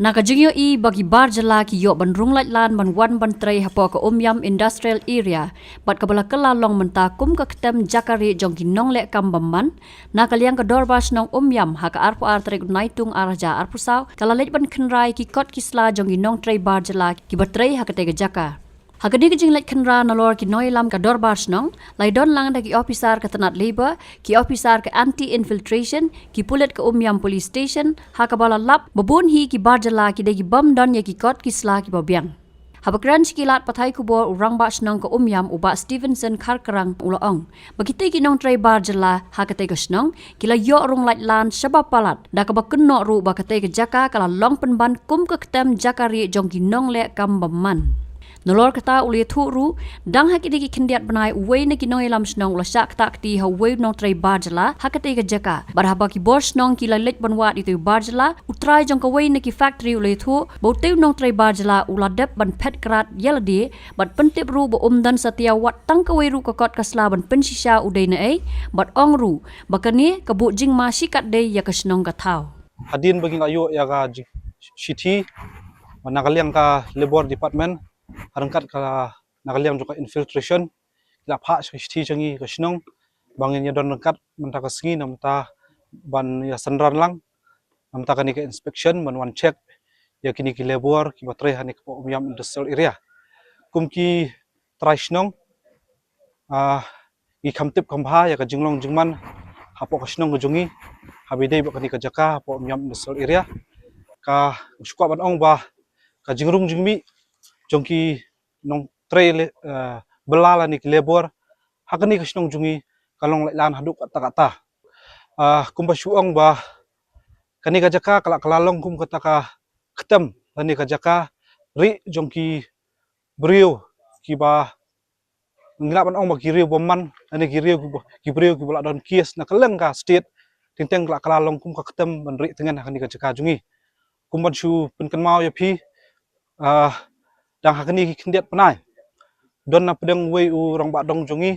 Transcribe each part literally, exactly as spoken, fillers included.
Na ka jingïohi ba ki bar jylla ki ïoh ban rung laitlan ban wan ban trei hapoh ka Umiam Industrial Area bad kaba la kylla long mynta kum ka ktem jaka rieh jong ki nongleh kam bymman, na ka liang ka Dorbar Shnong Umiam ha ka arphew ar tarik u Naitung ar hajar arphew saw ka la leit ban khynra ïa ki kot ki sla jong ki nongtrei bar jylla kiba trei ha katei ka jaka. Ha kane ka jingleit khynra nalor ki nongïalam ka Dorbar Shnong, la ïadon lang da ki ophisar ka tnat Labour, ki ophisar ka Anti Infiltration, ki pulit ka Umiam Police Station, ha kaba la lap ba bun hi ki bar jylla ki dei ki bym don ïa ki kot ki sla kiba biang. Haba kren sha ki lad pathai khubor u Rangbah Shnong ka Umiam u Bah Stevenson Kharkrang u la ong ba kitei ki nongtrei bar jylla ha katei ka shnong ki la ïoh rung laitlan shaba palat, da kaba kynnoh ruh ba katei ka jaka ka la long pynban kum ka ktem jaka rieh jong ki nongleh kam bymman. Nalor kata u la ïathuh ruh, dang ha kine ki khyndiat bnai uwei na ki nongïalam shnong u la shah ktah kti ha uwei u nongtrei bar jylla ha katei ka jaka. Bad haba ki bor shnong ki la leit ban wad ïa utei u bar jylla, u trai jong kawei na ki factory u la ïathuh ba utei u nongtrei bar jylla u la dep ban phet krad ïa lade, bad pyntip ruh ba um don satia wat tang kawei ruh ka kot ka sla ban pynshisha u dei naei, bad ong ruh ba kane ka buh jingma shikatdei ïa ka shnong ka thaw. Hadien ba ngi la ïoh ïa ka ji-, shithi na ka liang ka Labour Department, ryngkat ka na ka liang jong ka infiltration, ki la phah shithi sha ngi ka shnong ba ngin ïa don ryngkat mynta ka sngi, namar ban ïa synran lang namar kane ka inspection ban wan check ïa kine ki labour kiba trei ha kane ka Umiam Industrial Area. Kum ki trai shnong, ah, ngi kham tip kham bha ïa ka jinglong jingman hapoh ka shnong ka jong ngi haba ïadei bad kane ka jaka hapoh Umiam Industrial Area. Ka shu kwah ban ong ba ka jingrung jingmih jong ki nongtrei le-, eh, bylla lane ki labour ha kane ka shnong jong ngi ka long laitlan haduh katta katta. Ah, kumba shu ong ba kane ka jaka ka la, ka la long kum kata ka ktem lane ka jaka rieh jong ki briew kiba ngi lah ban ong ba ki briew bymman, lane ki briew kiba, ki briew kiba la don case na ka liang ka state, teng teng ka la, ka la long kum ka ktem ban rieh tngen ha kane ka jaka jong ngi. Kum ban shu pynkynmaw ïa phi, ah, dang ha kine ki khyndiat bnai don na pdeng uwei u rangbah dong jong ngi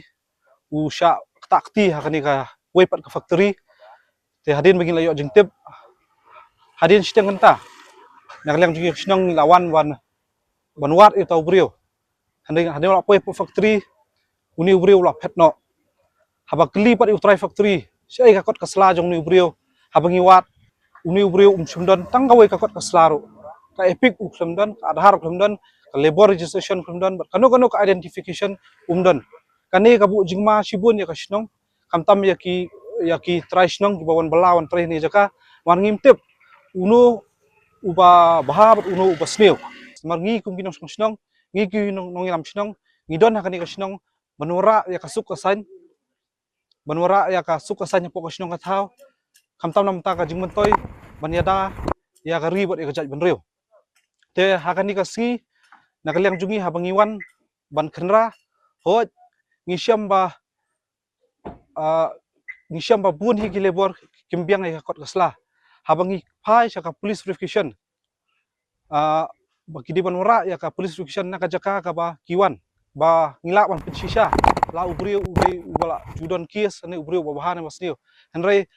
u shah ktah kti ha kane kawei pat ka factory. Te hadien ba ngi la ïoh jingtip, hadien shiteng kynta na ka liang jong ngi ka shnong ngi la wan ban, ban wad ïa uta u briew. Hadien, hadien u la poi hapoh factory, une u briew u la phet noh. Haba kylli pat ïa u trai factory shaei ka kot ka sla jong une u briew, haba ngi wad, une u briew um shym don tang kawei ka kot ka sla ruh. Ka EPIC u khlem don, ka Aadhaar u khlem don, ka labour registration u khlem don, bad kano kano ka identification um don. Kane ka buh jingma shibun ïa ka shnong, khamtam ïa ki, ïa ki trai shnong kiba wan bylla wan trei ha kane ka jaka. Namar ngim tip uno uba bha bad uno uba sniew. Namar ngi kum ki nongshong shnong, ngi ki nong, nongïalam shnong, ngi don ha kane ka shnong ban wanrah ïa ka suk ka saiñ, ban wanrah ïa ka suk ka saiñ hapoh ka shnong ka thaw, khamtam namar ka jingmyntoi ban ïada ïa ka ri bad ïa ka jaitbynriew. Te ha kane ka sngi na ka liang jong ngi haba ngi wan ban khynra, hooid, ngi shem ba, ah, ngi shem ba bun hi ki labour kim biang ïa ka kot ka sla. Haba ngi phai sha ka police verification, ah, ba ki dei ban wanrah ïa ka police verification na ka jaka kaba ki wan, ba ngi lah ban pynshisha la u briew u dei uba la ju don case ne u briew uba bha ne ba sniew. Hynrei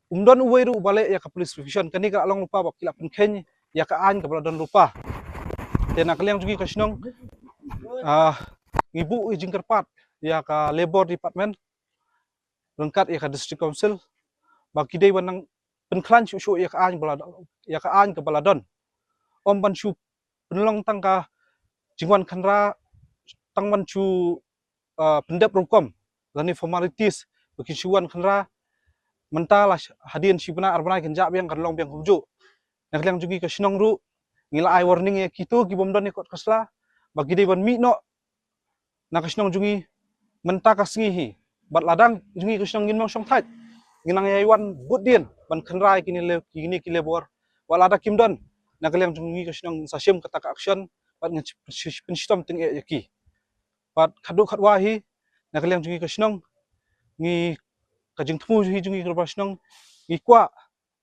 um don uwei ruh uba leh ïa ka police verification. Kane ka la long lypa ba ki la pynkheiñ ïa ka aiñ kaba la don lypa. Te na ka liang jong ngi ka shnong, ah, ngi buh ïa jingkyrpad ïa ka Labour Department ryngkat ïa ka District Council ba ki dei ban nang pynkhlaiñ shuh shuh ïa ka aiñ ba la, ïa ka aiñ kaba la don. Ym ban shu pynlong tang ka jingwan khynra, tang ban shu, ah, pyndep rukom lane formalities ba kin shu wan khynra. Mynta la sh-, hadien shi bnai ar bnai kin jah biang, kan long biang kumjuh. Na ka liang jong ngi ka shnong ruh ngi la ai warning ïa kito ki bym don ïa kot ka sla ba ki dei ban mih noh na ka shnong jong ngi mynta ka sngi hi. Bad lada jong ngi ka shnong ngin mong shong thait, ngin nang ïai wan bud dien ban khynra ïa kine le-, kine ki labour. Wat lada kim don, na ka liang jong ngi ka shnong ngin sa shim kata ka action bad ngin sh-, sh-, pynshitom tyngeh ïa ki. Bad khatduh khatwai hi, na ka liang jong ngi ka shnong, ngi, ka jingthmu hi jong ngi ka Dorbar Shnong, ngi kwah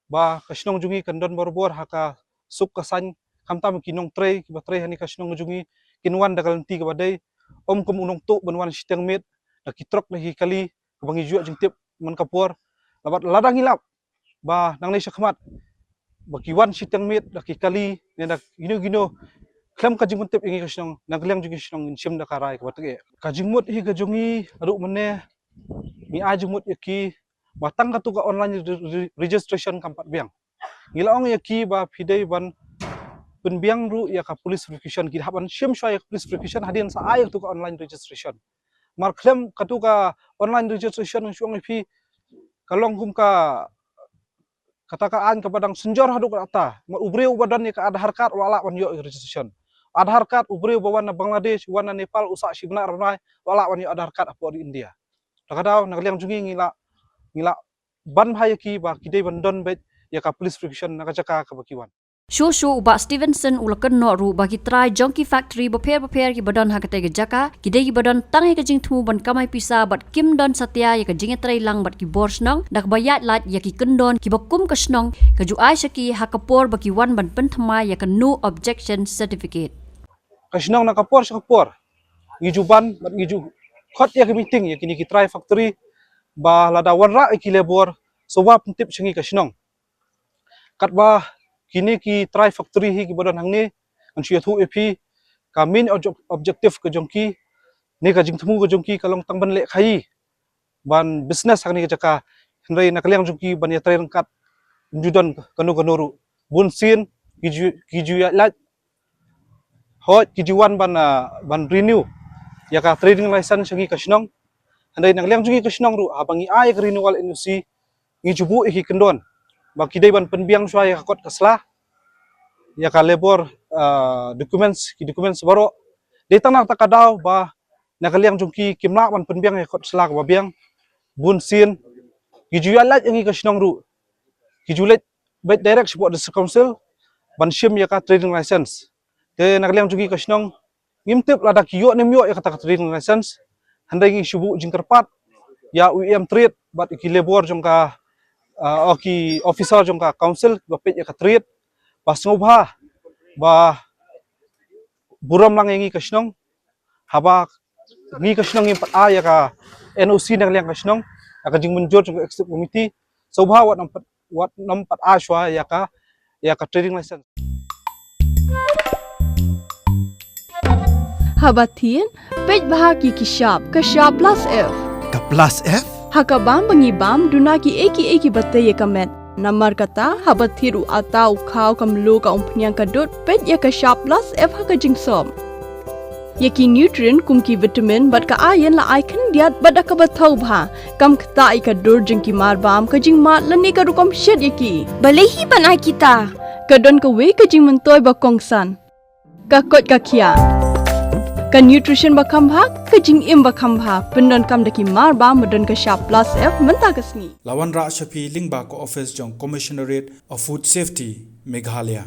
ba ka shnong jong ngi kan don barabor ha ka suk ka saiñ, khamtam ki nongtrei kiba trei ha kane ka shnong jong ngi kin wan da ka lynti kaba dei, ym kum u nongtuh ban wan shiteng miet da ki trok da ki kali kaba ngi ju ïoh jingtip man ka por. Bad lada ngi lap ba nangne shakhmat ba ki wan shiteng miet da ki kali ne da kino kino, khlem ka jingmut tip ïa ngi ka shnong, na ka liang jong ngi shnong ngin shim da ka rai kaba teng. Ka jingmut hi ka jong ngi ruh mynne ngi ai jingmut ïa ki ba tang katu ka online re-, re-, registration kam pat biang. Ngi la ong ïa ki ba phi dei ban pynbiang ruh ïa ka police prosecution, ki hap ban shim shuwa ïa ka police prosecution hadien sa ai katu ka online registration. Mar khlem katu ka online registration ngi shu ong ïa phi ka long kum ka kata ka aiñ kaba dang synjor haduh katta. Mar u briew uba don ïa ka Aadhaar card u la lah ban ïoh ïa ka registration. Aadhaar card u briew ba wan na Bangladesh, wan na Nepal, u sah shi bnai ar bnai, u la lah ban ïoh Aadhaar card hapoh ri India. Te ka daw na ka liang jong ngi ngi la, ngi la ban bha ïa ki ba ki dei ban don beit ïa ka police prosecution na ka jaka kaba ki wan. Shuh shuh u Bah Stevenson u la kynnoh ruh ba ki trai jong ki factory bapher bapher kiba don ha katei ka jaka ki dei kiba don tang ïa ka jingthmu ban kamai pisa bad kim don satia ïa ka jingïatreilang bad ki bor shnong, da kaba ïaid lait ïa ki kyndon kiba kum ka shnong ka ju ai sha ki ha ka por ba ki wan ban pynthymmai ïa ka no objection certificate. Ka shnong na ka por sha ka por ngi ju ban bad ngi ju khot ïa ka meeting ïa kine ki trai factory ba lada wanrah ïa ki labour, sngewbha pyntip sha ngi ka shnong. Katba kine ki trai factory hi kiba don hangne, ngan shu ïathuh ïa phi, ka main obje-, objective ka jong ki ne ka jingthmu ka jong ki ka long tang ban leh khaïi, ban business ha kane ka jaka, hynrei na ka liang jong ki ban ïatrei ryngkat ym ju don kano kano ruh. Bun sien ki ju, ki ju ïaid lait, hooid ki ju wan ban, ah, ban renew ïa ka trading license sha ngi ka shnong. Hynrei na ka liang jong ngi ka shnong ruh, haba ngi ai ïa ka renewal N O C, ngi ju buh ïa ki kyndon ba ki dei ban pynbiang shuwa ïa ka kot ka sla, ïa ka labour, ah, documents, ki documents baroh. Dei tang na kata ka daw ba na ka liang jong ki kim lah ban pynbiang ïa ka kot sla kaba biang. Bun sien ki ju ïaid lait ïa ngi ka shnong ruh, ki ju leit beit direct shapoh District Council ban shim ïa ka trading license. Te na ka liang jong ngi ka shnong ngim tip lada ki ïoh ne ym ïoh ïa kata ka trading license. Hynrei ngi shu buh jingkyrpad ïa u E M trade bad ïa ki labour jong ka, ah, ki officer jong ka council ba peit ïa ka trade ba sngewbha ba burom lang ïa ngi ka shnong. Haba ngi ka shnong ngim pat ai ïa ka N O C na ka liang ka shnong, ïa ka jingmynjur jong ka executive committee, sngewbha wat nym pat, wat nym pat ai shuwa ïa ka, ïa ka trading license. Haba thied, peit bha ki ki shap, ka shap plus F. Ka plus F? Ha ka bam ba ngi bam, duna ki ei ki ei kiba tei ïa ka met. Namar kata, haba thied u atta u khaw ka mluh ka umphniang ka dud, peit ïa ka shap plus F ha ka jingsop. Ïa ki nutrient kum ki vitamin bad ka iron la ai khyndiat bad da kaba thaw bha. Kam ktah ïa ka dur jong ki mar bam, ka jingmad lane ka rukom shet ïa ki. Balei hi ban ai kita? Ka don kawei ka jingmyntoi ba kongsan. Ka koit ka khiah. Ka nutrition ba kham bha, ka jingim ba kham bha. Pyndonkam da ki mar bam ba don ka shap plus F mynta ka sngi. La wanrah sha phi lyngba ka office jong Commissionerate of Food Safety, Meghalaya.